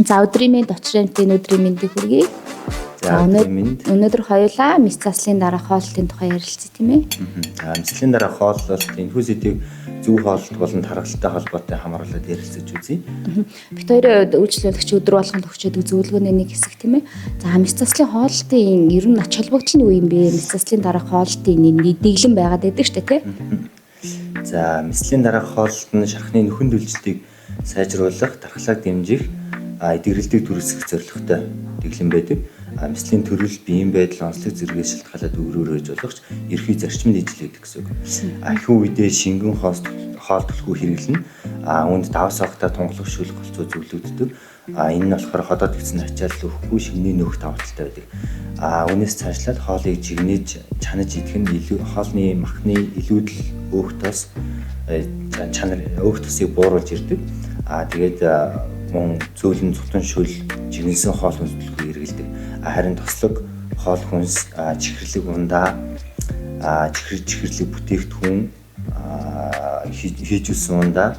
За, өдрийн мэнд, очрын өдрийн мэндийг хүргэе. За, өдрийн мэнд. Өнөөдөр хоёулаа мэс заслын дараа хооллолтын тухай ярилцъя, тийм ээ. За, мэслийн дараа хооллолт, энэхүү сэдвийг зөв хооллолт болон тархалтай холбоотой хамааруулаад ярилцаж үзье. Бид хоёрын хувьд үйлчлүүлэгч өдөр болгонд өгч өгдөг зөвлөгөөний нэг хэсэг, тийм ээ. За, мэс заслын хооллолтын ер нь ач холбогдол нь юу юм бэ? Мэс заслын дараа хооллолтын нэг дэглэм байгаад байдаг шүү дээ, тийм. За, мэслийн дараах хооллолт нь шархны нөхөн төлжилтийг сайжруулах, тархлааг дэмжих, эдгэрэлтийг түрээсгэх зорилготой дэглэм байдаг. Мэслийн төрөл, биеийн байдал, онцлог зэргээс шалтгаалаад өөрөөр байж болох ч ерхий зарчимд ижилээдэг гэсэн үг. Ахиу үедээ шингэн хоол түлхүү хэрэглэнэ. Үүнд давс согтой тунгалаг шүлэг голцоо зөвлөгддөг. Энэ нь болохоор ходоод гэсэн ачаал өгөхгүй, шигний нөөх давуу талтай байдаг. Үүнээс цаашлаад хоолыг жигнэж чанаж идэх нь илүү хоолны махны илүүдэл өөх тос чанар өөх тосыг бууруулж ирдэг. Тэгээд мөн зөөлөн цутан шүл, жигнэсэн хоол хүнс түлхүү хэрэглэдэг. Харин тослог хоол хүнс, чихэрлэг ундаа, чихэрлэг бүтээгдэхүүн, хийжүүлсэн ундаа,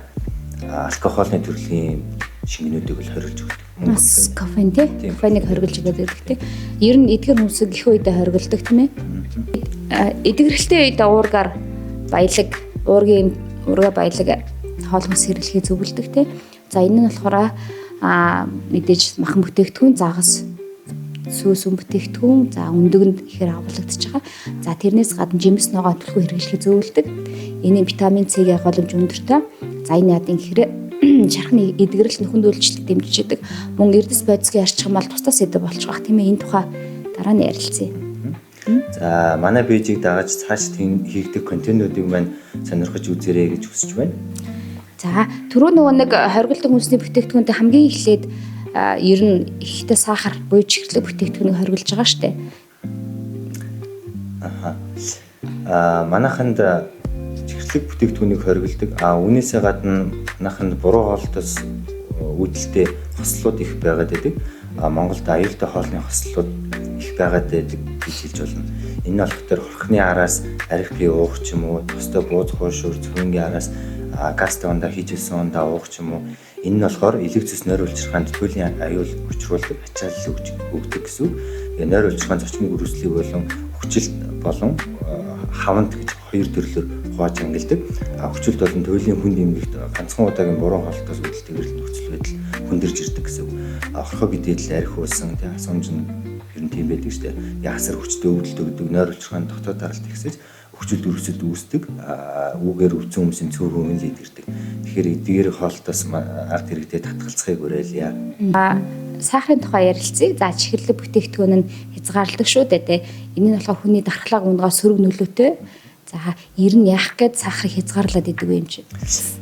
алкогольны төрлийн шингэнүүдийг л хоригдож өгдөг. Бас кофеин, тий? Кофейныг хоригдож өгöd байдаг, тий. Ер нь эдгэр хүмүүсийг их үедээ хоригддог, тийм ээ. Эдгэрэлтэй үед уургаар баялаг, уургийн уурга баялаг хоол хүнс хэрэглэхийг зөвлөдөг, тий. За, энэ нь болохоор мэдээж махан бүтээгдэхүүн, загас, сүүсэн бүтээгдэхүүн, за, өндөгөнд ихээр агуулгадж байгаа. За, тэрнээс гадна жимс, ногоо түлхүү хэрэглэхийг зөвлөдөг. Энэ витамин С-ийн агуулмж өндөртэй. За, энэ яадаг гэхээр шархны эдгэрэл, нөхөнд үйлчлэлт дэмжиж идэг. Мөн эрдэс бодисгийн арчих юм бол тусдаа сэдэв болчих واخ, тийм ээ. Энэ тухай дараа нь ярилцъя. За, манай пэйжийг дагаж цааш хийгдэх контентуудыг маань сонирхож үзээрэй гэж хүсэж байна. За, түрүү нөгөө нэг хоригддаг хүнсний бүтээгдэхүүнтэй хамгийн эхлээд ер нь ихтэй сахар буюу чихэрлэг бүтээгдэхүүнийг хоригдж байгаа штэ. Аха. Манайханд чихэрлэг бүтээгдэхүүнийг хоригддаг. Үүнээсээ гадна манайханд буруу хоолтоос үүдэлтэй хослууд их байгаад байдаг. Монголд аюултай хоолны хослууд их байгаад байдаг гэж хэлж болно. Энэ нь болохоор хорхны араас арх бие уух ч юм уу, тустай бууз хуушуур, цөвөнгийн араас газтай ундаа, хийжүүлсэн ундаа уух ч юм уу. Энэ нь болохоор элэг цэс нойр улчирхаанд туйлын аюул учруулдаг, ачаалал өгдөг гэсэн үг. Тэгээ нойр улчирхаан зочмог өрсөлдийг болон хүчилт болон хавант гэж хоёр төрлөөр хувааж ангилдаг. Хүчилт болон туйлын хүнд эмгэгт ганцхан удаагийн буруу хоолтоос үүдэлтэй гэрэл нөхцөл байдал хүндэрж ирдэг гэсэн үг. Хорхоо гэдээд л арх уусан, тэгээ асуумж нь ер нь тийм байдаг шүү дээ. Ясар хүчтэй өвдөлт өгдөг, нойр улчирхаанд дотоод даралт ихсэж хүчил дүрсэлд үүсдэг. Үүгээр өвцөн хүмүүсийн цөөр хүмүүн л идэрдэг. Тэгэхээр эдгээр хоолтоос ард иргэдэд татгалзахыг уриалъя. Сахарын тухай ярилцъя. За, чихэрлэг бүтээгдэхүүн нь хязгаарладаг шүү дээ, тэ. Энэ нь болохоор хүний дархлааг унгаа сөрөг нөлөөтэй. За, ер нь яах гээд сахарыг хязгаарлаад идэг юм чи?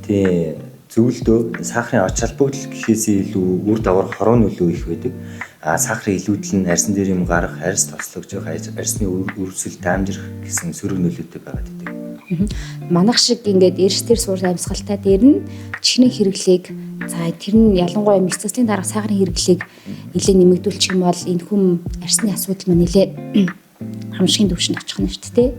Тий, зөвлөдөө сахарын ач холбогдол гэхээсээ илүү үр дагавар, хороо нөлөө их байдаг. Сахарын илүүдэл нь арьсан дээр юм гарах, арьс тослогжих, арьсны өрсөл даамжирх гэсэн сөрөг нөлөөтэй байгаад байдаг. Манайх шиг ингээд эрс тэр суур амьсгалтай дээр нь чихний хэрэглээг, за, тэр нь ялангуяа мэс заслын дараах сахарын хэрэглээг нэлээд нэмэгдүүлчих юм бол энэ хүм арьсны асуудал маань нэлээд хамшгийн түвшинд очих нь шүү дээ.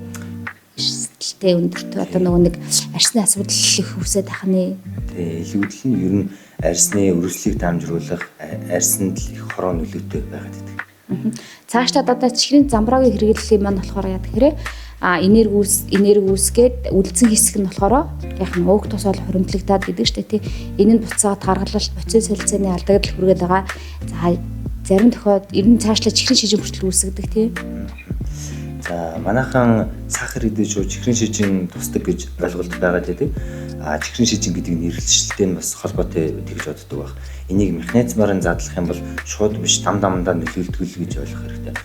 Эрсдэлтэй өндөртэй одоо нөгөө нэг арьсны асуудал их үүсээд байх нэ. Тэгээ илүүдэл нь ер нь арьсны өрсөлийг дамжруулах, арьсанд л их хороо нөлөөтэй байгаад байдаг. Цаашдаа одоо чихрийн замбраагийн хэрэглэлийн маань болохоор яа гэхээр энерги үүс энерги үүсгээд үлдсэн хэсэг нь болохоор яг нь өөх тус бол хуримтлагтаад гэдэг штэ, тий. Энэ нь буцаад гаргалалт, процесс солилцооны алдагдал хүргээд байгаа. За, зарим тохиолдолд ер нь цаашлаа чихрийн шижин хүртэл үүсгдэг, тий. За, манайхан сахар идэж шууд чихрийн шижин тусдаг гэж ойлголт байгаад байдаг. Чихрийн шижин гэдэг нэрлэлтэй нь бас холбоотой тэгж боддог байх. Энийг механизмаар нь задлах юм бол шууд биш, дам дамдаа нөлөөлдөг л гэж ойлгох хэрэгтэй.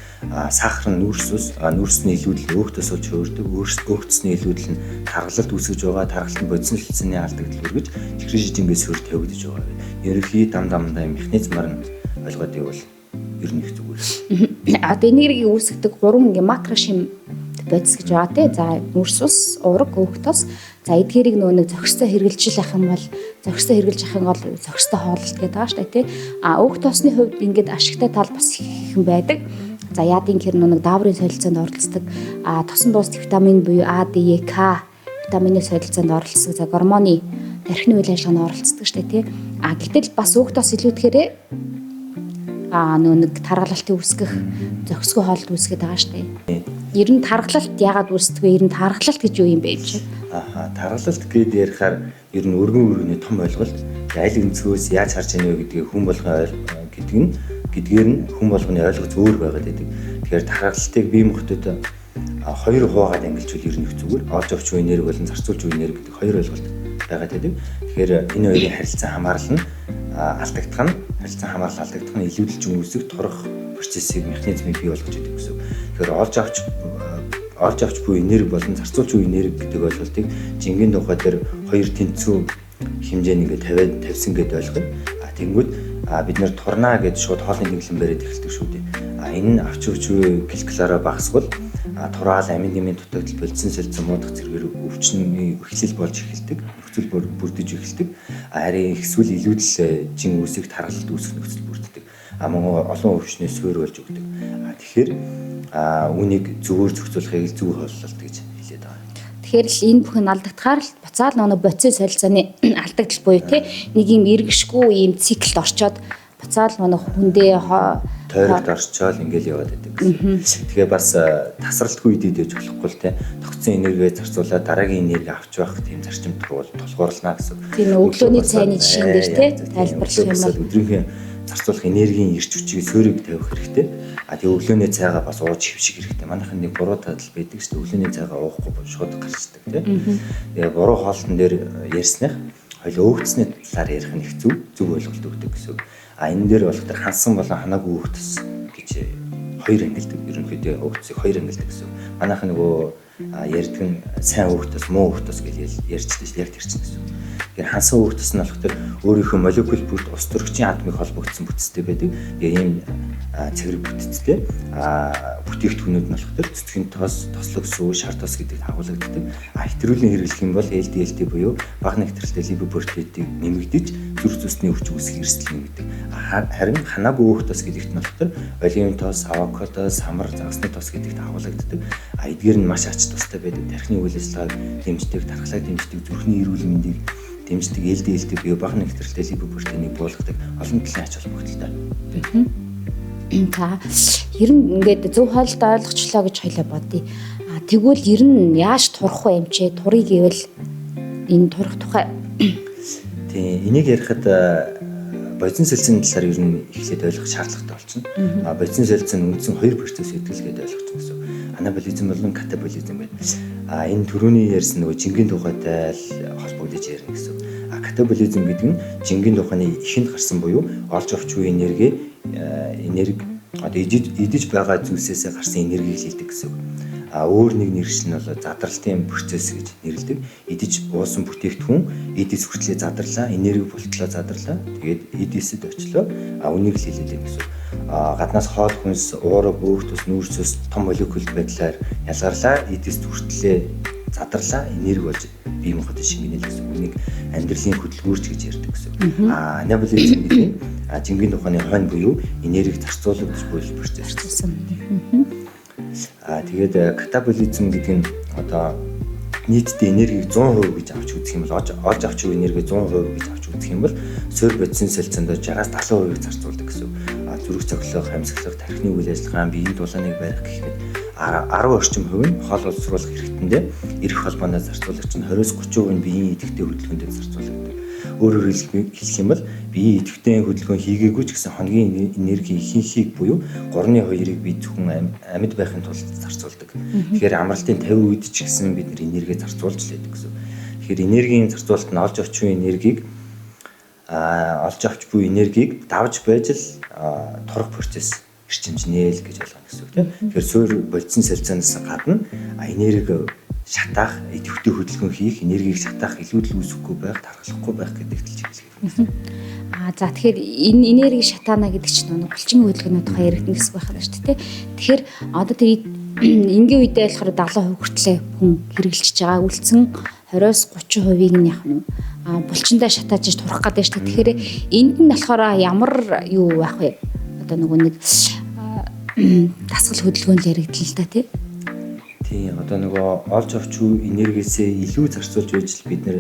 Сахар нь нүүрс ус, нүүрсний илүүдэл өөх тус болж хөөрдөг, өөх тусны илүүдэл нь таргалалт үүсгэж байгаа, таргалалт нь бодисын солилцооны алдагдал үргэж чихрийн шижингээс сөр тавигдаж байгаа. Ерөнхий дам дамдаа механизмаар нь ойлгоод ивэл ер нь их зүгээр. Одоо энергийг үүсгэдэг гурван ингээ макро шим бодис гэж байгаа, тий. За, нүүрс ус, уураг, өөх тос. За, эдгээрийг нөгөө нэг зохистой хэрэгжилж ах юм бол, зохистой хэрэгжилж ах юм бол зохистой хооллолт гэдэг байгаа шүү дээ, тий. Өөх тосны хувьд ингээд ашигтай тал бас их юм байдаг. За, яадын хэр нөгөө нэг дааврын солилцоонд оролцдог. Тосон дуус витамин буюу А, Д, Е, К витамины солилцоонд оролцдог. За, гормоны тархины үйл ажиллагаанд оролцдог шүү дээ, тий. Гэтэл бас өөх тос илүүтгэхээрээ Нөгөө нэг таргалалтыг үүсгэх, зохисгүй хоолт үүсгээд байгаа шүү дээ. Ер нь таргалалт яагаад үүсдэг вэ? Ер нь таргалалт гэж юу юм бэ чи? Аха, таргалалт гээд ярихаар ер нь өргөн өргөний том ойлголт. Аль өнцгөөс яаж харж ийнэ вэ гэдгийг хүн болгон гэдэг нь гэдгээр нь хүн болгоны ойлголт өөр байгаад байдаг. Тэгэхээр таргалалтыг бие махбодод хоёр хуваагаад ангилжвал ер нь их зүгээр. Олж авч буй энерги болон зарцуулж буй энерги гэдэг хоёр ойлголт байгаад байдаг. Тэгэхээр энэ хоёрын харилцан хамаарал нь алдагдах нь харилцан хамаарал алдагдах нь илүүдэлж үүсэх торох процессыг механизмыг бий болгож идэг гэсэн. Тэгэхээр олж авч буй энерги болон зарцуулж буй энерги гэдэг ойлголтыг жингийн тухай дээр хоёр тэнцүү хэмжээний ингээд тавиад тавьсан гэдээ ойлгоно. А тэгэнгүүт бид нэр турнаа гэж шууд хоолны тэглэн бариад эхэлдэг шүү дээ. А энэ нь авч өгч буй калькулаараа багасгал тураал амин нэмийн дутагдал болцсон солилцсон муудах зэрэгээр өвчний эхлэл болж эхэлдэг. Нөхцөл бүрдэж эхэлдэг. Харин эсвэл илүүдэл жин үүсэх таргалалт үүсэх нөхцөл бүрддэг. А мөн олон өвчнөө суур болж өгдөг. А тэгэхээр үүнийг зөвөр зохицуулахыг л зөв хооллолт гэж хэлээд байгаа. Тэгэхээр л энэ бүхэн алдагдахаар л буцаал нөгөө бодисын солилцооны алдагдал буюу те нэг юм эргэшгүй ийм циклд орчоод буцаал нөгөө хүндээ тойрогт орчоол ингээл яваад байдаг гэсэн. Тэгэхээр бас тасралтгүй идэд яж болохгүй л те тогтсон энергиэ зарцуулаад дараагийн энерги авч байх тийм зарчим тулгуурлана гэсэн. Тийм өглөөний цайны жишээн дээр те тайлбарлах юм бол өдрийнхээ зарцуулах энергийн эрч хүчийг суурийг тавих хэрэгтэй. А тэгээ өглөөний цайгаа бас ууж хөвших хэрэгтэй. Манайхан нэг буруу тал байдаг шүү дээ. Өглөөний цайгаа уухгүй шууд гарчдаг тий. Тэгээ буруу хоолтон дээр ярьсных хоёул өөгдсөний талаар ярих нь их зөв ойлголт өгдөг гэсэн. А энэ дээр болох тэр хансан болон ханаагүй өөгдөс гэж хоёр ангилдаг. Ерөнхийдөө өөгдөсийг хоёр ангилдаг гэсэн. Манайхан нөгөө ярьдаг нь сайн өөгдөс, муу өөгдөс гэж ярьжтэй шүү дээ. Яг тэр чинь гэсэн. Тэгэхээр хансан өөгдөс нь болох тэр өөрийнхөө молекул бүрт ус төрөгчийн атомыг холбогдсон бүтцтэй байдаг. Тэгээ ийм цэвэр бүтцтэй бүтээгдэхүүнүүд нь болох тэр цэцгийн тос, тослог сүү, шар тос гэдэг агуулгаддаг. Хэтрүүлэн хэрэглэх юм бол LDLT буюу бага нэгтрэлтэй липопротеидийг нэмэгдэж зүрх зүсний өвч үүсэх эрсдэл нэмэгдэг. Харин ханаагүй өөх тос гэдэгт нь болох тэр оливын тос, авокадо, самар, загасны тос гэдэгт агуулгаддаг. Эдгээр нь маш ач тустай байдаг. Тархины үйл ажиллагааг дэмждэг, тархлааг дэмждэг, зүрхний эрүүл мэндийг дэмждэг, LDLT буюу бага нэгтрэлтэй липопротеинийг буулгадаг олон талын ач холбогдолтой. За ер нь ингээд зөв хоолтой ойлгочлоо гэж хоёлаа бодъё. А тэгвэл ер нь яаж турах вэ юм чи? Турыг гэвэл энэ турах тухай. Тийм, энийг ярихад бодисын солилцооны талаар ер нь эхлээд ойлгох шаардлагатай болчихно. А бодисын солилцоо нь үндсэн хоёр процесс гэдэг л гээд ойлгочих гэсэн. Анаболизм болон катаболизм гэдэг. А энэ түрүүний ярьсан нөгөө жингийн тухайтай л холбогдож ярина гэсэн. А катаболизм гэдэг нь жингийн тухайны ихэнд гарсан буюу олж авч буй энерги одоо идэж байгаа зүйлсээсээ гарсан энергийг хийдэг гэсэн үг. А өөр нэг нэршил нь бол задралтын процесс гэж нэрлэдэг. Идэж уусан бүтээгдэхүүн эдис хүртлээ задарлаа, энерги болтлоо задарлаа. Тэгээд эдисэд очлоо. А үнийг л хэлээд байна гэсэн үг. А гаднаас хоол хүнс, уураг, өөх тус, нүүрс ус том молекул байдлаар ялгарлаа, эдис хүртлээ задарлаа, энерги болж бие махбодод шингэнэ л гэсэн. Үнийг амьдралын хөдөлгүүрч гэж ярьдаг гэсэн. А анаболизм гэдэг нь жингийн тухайны хонь буюу энерги зарцуулагдаж буй процесс. А тэгээд катаболизм гэдэг нь одоо нийтдээ энергийг 100% гэж авч үзэх юм бол олж авч буй энергийг 100% гэж авч үзэх юм бол суурь бодисын солилцоонд 60-аас 70%-ийг зарцуулдаг гэсэн. А зүрх цоглох, амьсгалах, тархины үйл ажиллагаа, биеийн дулааныг барих гэх мэт 10 орчим хувь нь хоол боловсруулах хэрэгтэндээ эрх холбооноос зарцуулагч нь 20-30% нь биеийн идэвхтэй хөдөлгөөндөө зарцуулагддаг. Өөрөөр хэлэх юм бол биеийн идэвхтэй хөдөлгөөн хийгээгүй ч гэсэн хоногийн энергийн ихэнхийг буюу 3.2-ыг бие зөвхөн амьд байхын тулд зарцуулдаг. Тэгэхээр амралтын 50 үед ч гэсэн бид нар энерги зарцуулж л байдаг гэсэн. Тэгэхээр энергийн зарцуулалт нь олж авч буй энергийг олж авч буй энергийг давж байж л турах процесс эрчимжнэ л гэж ойлгоно гэсэн үг тийм. Тэгэхээр суурь бодисын солилцооноос гадна энерги шатаах, идэвхтэй хөдөлгөөн хийх, энергийг шатаах, илүүдэл үүсэхгүй байх, тархалахгүй байх гэдэгт л чиглэх. А за тэгэхээр энэ энерги шатаана гэдэг чинь нэг булчин хөдөлгөөний тухай яригдана гэсэн байх байна шүү дээ. Тэгэхээр одоо тэр энгийн үедээ болохоор 70% хүртлээр хүн хэрэгжилж байгаа. Үлдсэн 20-оос 30%-ийг нь яг нь булчиндаа шатааж турах гэдэг шүү дээ. Тэгэхээр энд нь болохоор ямар юу байх вэ? Одоо нөгөө нэг дасгал хөдөлгөөн л яригдана л та тий. Тийм, одоо нөгөө олж авч буй энергиэсээ илүү зарцуулж байж л бид нэр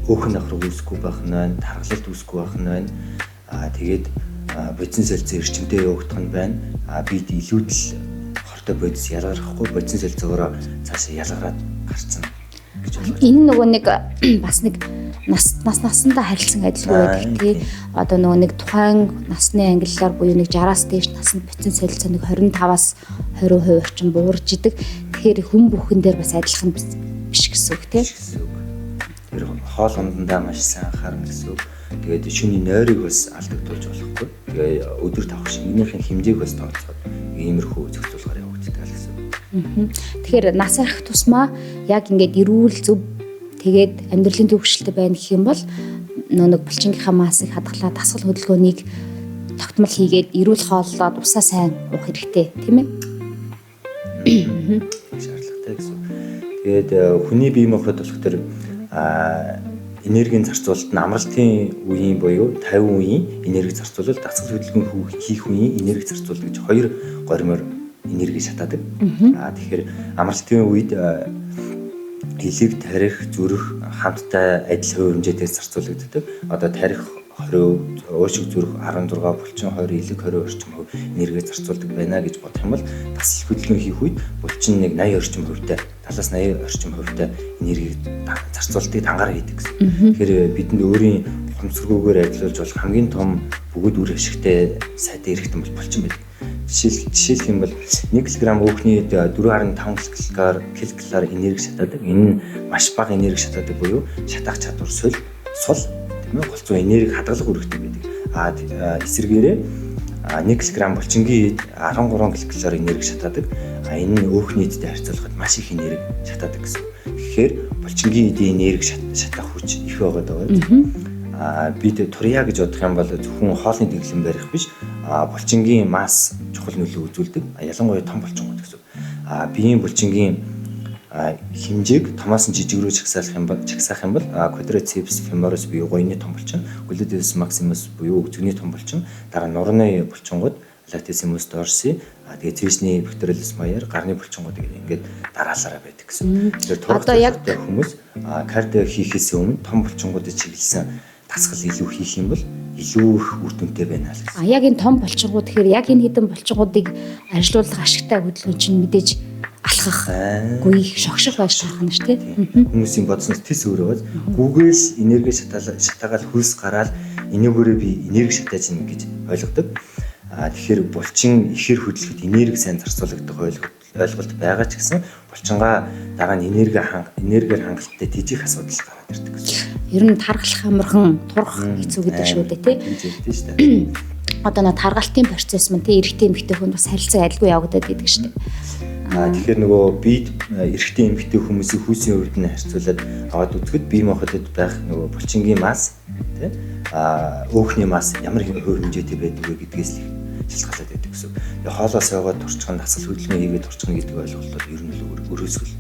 өөхөн давхраг үүсэхгүй байх нь байна, таргалалт үүсэхгүй байх нь байна. Тэгээд Бодисын солилцоо эрчимтэй явагдах нь байна. Бид илүүдэл хортой бодис ялгарахгүй бодисын солилцоогоороо цаашаа ялгараад гарцсан гэж ойлгож. Энэ нөгөө нэг бас нэг нас насандаа харилцан адилгүй байдаг тий. Одоо нөгөө нэг тухайн насны ангиллаар буюу нэг 60-аас дээш насанд бодисын солилцоо нэг 25-аас 20% орчим буурж идэг. Тэгэхээр хүн бүхэн дээр бас адилхан биш гэсэн үг тий. Тэр хоол ундандаа маш сайн анхаарна гэсэн үг. Тэгээд шөнийн нойрыг бас алдагдуулж болохгүй. Тэгээ өдөр тавх шингэнийхэн хэмжээг бас тооцоод иймэрхүү зохицуулгаар явагддаг л гэсэн үг. Тэгэхээр нас арах тусмаа яг ингээд эрүүл зөв тэгээд амьдралын төвөгшөлтэй байна гэх юм бол нэг булчингийнхаа массыг хадгалаад дасгал хөдөлгөөнийг тогтмол хийгээд эрүүл хооллоод усаа сайн уух хэрэгтэй тийм ээ. Шаардлагатай гэсэн. Тэгээд хүний бие махбод болох тэр энергийн зарцуулалт нь амралтын үеийн буюу 50 үеийн энерги зарцуулалт, дасгал хөдөлгөөн хийх үеийн энерги зарцуулалт гэж хоёр горимоор энерги шатаадаг. Тэгэхээр амралтын үед элэг, тарих, зүрх хамттай адил хувь хэмжээтэй зарцуулагддаг. Одоо тарих 20, уушиг зүрх 16, булчин 20, элэг 20 орчим хувь энерги зарцуулдаг байна гэж бодох юм бол дасгал хөдөлгөөн хийх үед булчин нэг 80 орчим хувьтай, 70-аас 80 орчим хувьтай энергийг зарцуулалтыг дангаар хийдэг гэсэн. Тэгэхээр бидэнд өөрийн ухамсаргүйгээр ажиллуулж болох хамгийн том бөгөөд үр ашигтай сайтай эрхтэн бол булчин байдаг. Жишээлх юм бол 1 кг өөхний 4.5 ккал энерги шатаадаг. Энэ нь маш бага энерги шатаадаг буюу шатаах чадвар сул тийм ээ, голцоо энерги хадгалах үүрэгтэй байдаг. Эсвэргээрээ 1 кг булчингийн эд 13 ккал энерги шатаадаг. Энэ нь өөхний эдтэй харьцуулахад маш их энерги шатаадаг гэсэн. Тэгэхээр булчингийн эдийн энерги шатаах хүч их байгаад байгаа. Бид турья гэж бодох юм бол зөвхөн хоолны дэглэм барих биш, булчингийн масс чухал нөлөө үзүүлдэг. Ялангуяа том булчингууд гэсэн. Биеийн булчингийн хэмжээг томоос нь жижиг рүү чагсаах юм бол quadriceps femoris буюу гоёны том булчин, gluteus maximus буюу зөний том булчин, дараа нурууны булчингууд latissimus dorsi, тэгээ цээжний pectoralis major, гарны булчингууд ингээд дараалалаараа байдаг гэсэн. Тэгэхээр турах хүмүүс кардио хийхээс өмнө том булчингуудад чиглэсэн дасгал илүү хийх юм бол илүү их үр дүнтэй байна л гэсэн. Яг энэ том булчингууд гэхээр яг энэ хэдэн булчингуудыг ажилуулах ашигтай хөдөлгөөн чинь мэдээж алхах, гүйх, шогшох байж байгаа юм шүү дээ. Хүмүүсийн бодсоноос тэс өөр байгааз гүгээл энерги шатаагаал хөлс гараал энийгээрээ би энерги шатааж ин гэж ойлгодог. Тэгэхээр булчин ихээр хөдлөхөд энерги сайн зарцуулагдах ойлголт байгаа ч гэсэн булчингаа дараа нь энергиэр хангалттай тэжих асуудал гараад ирдэг гэсэн. Ер нь таргалах амархан, турах хэцүү гэдэг шүү дээ, тий. Тийм шүү дээ. Одоо нэг таргалтын процесс мөн тий эрэгтэй эмэгтэй хүн бас харилцан адилгүй явагдаад идэг шүү дээ. Тэгэхээр нөгөө бид эрэгтэй эмэгтэй хүмүүсийн хүйсийн хувьд нь харьцуулаад аваад үзэхэд бие махбодод байх нөгөө булчингийн масс тий өөхний масс ямар хувь хэмжээтэй байдаг вэ гэдгээс л шалтгаалаад байдаг гэсэн. Тэгээ хоолоос яваад турчих нь дасгал хөдөлгөөн хийгээд турчих нь гэдэг ойлголтууд ер нь л өрөөсгөл.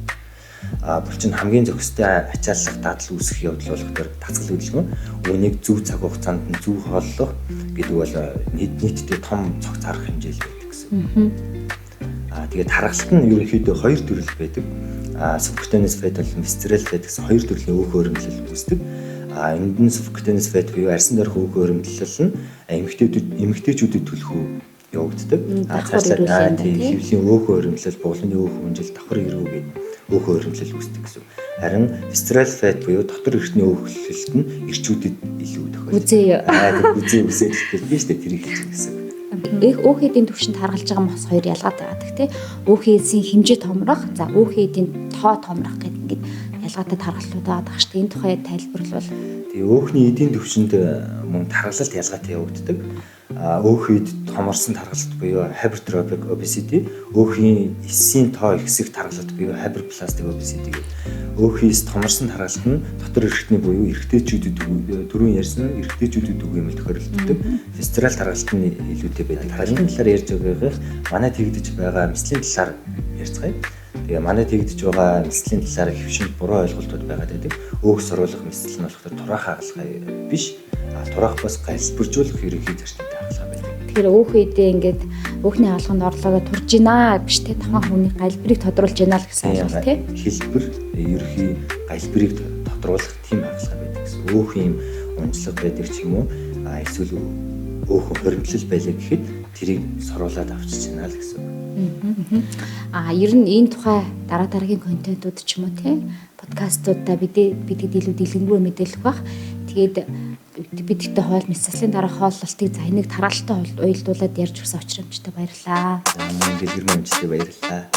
Булчин хамгийн зохистой ачааллах дадал үүсгэх явдал болох тэр дасгал хөдөлгөөн, үүнийг зөв цаг хугацаанд нь зөв хооллох гэдэг бол нийтдээ том цогц арга хэмжээ л байдаг гэсэн. Тэгээд таргалт нь ерөнхийдөө хоёр төрөл байдаг. Subcutaneous fat болон visceral fat гэсэн хоёр төрлийн өөх хөөрөмжлөл үүсдэг. Энд нь subcutaneous fat буюу арьсан дээрх өөх хөөрөмжлөл нь эмэгтэйчүүдэд төлхөө явагддаг. Цаашлаад хэвлийн өөх хөөрөмжлөл, бугланы өөх хөнжил, давхар эрүү гэдэг өөх хөөрөмжлөл үүсдэг гэсэн. Харин visceral fat буюу дотор эрхтний өөхлөлт нь эрчүүдэд илүү тохиолддог. Гүзээ. Гүзээ үсээд тийм шүү дээ, тэрийг хэлж байгаа гэсэн. Өөх эдийн түвшинд харгалж байгаа мос хоёр ялгаатай байдаг тий. Өөх эдийн хэмжээ томрох, за өөх эдийн тоо томрох гэдэг ингээд ялгаатай тархалтууд байгаа шүү дээ. Энэ тухай тайлбарлавал. Тэгээ өөхний эдийн түвшинд мөн таргалалт ялгаатай явагддаг. Өөх эд томорсон таргалалт буюу hypertrophic obesity, өөхний эсийн тоо ихсэх таргалалт буюу hyperplastic obesity гэдэг. Өөхний эс томорсон таргалалт нь дотор эрхтний буюу эрэгтэйчүүдэд түрүүн ярьсан эрэгтэйчүүдэд үгүй юм тохиолддог. Visceral таргалалт нь илүүтэй байдаг. Таргалтын талаар ярьж байгаагийнх манай тэгдэж байгаа мэслийн талаар ярьцгаая. Тэгээ манай тэгдэж байгаа мэслийн талаар хөвшөнд буруу ойлголтууд байгаад байдаг. Өөх сорвуулах мэсэл нь болохоор тураах хагалгаа биш. Тураах бас галбиржуулах ерөнхий зарчимтай хагалгаа байдаг. Тэгэхээр өөх үедээ ингээд өөхний хагалгаанд орлогоо турж гинэ биш те, таван хүний галбирыг тодруулж гинэ л гэсэн ойлголт те. Хэлбэр ерөнхий галбирыг тодруулах тийм хагалгаа байдаг гэсэн. Өөх юм унжлага байдаг ч юм уу, эсвэл өөхөн хоримтлал байлаа гэхэд тэрийг саруулаад авчиж байна л гэсэн үг. Аа ер нь энэ тухай дараа дараагийн контентууд ч юм уу те подкастуудаа бидэд илүү дэлгэнгүй мэдээлэх бах. Тэгээд бид ихтэй хоол мэс заслын дараа хооллолтыг за энийг тараалтай уялдуулаад ярьж өгсөн учрамжтай баярлалаа. За дэлгэрмэ амжилттай баярлалаа.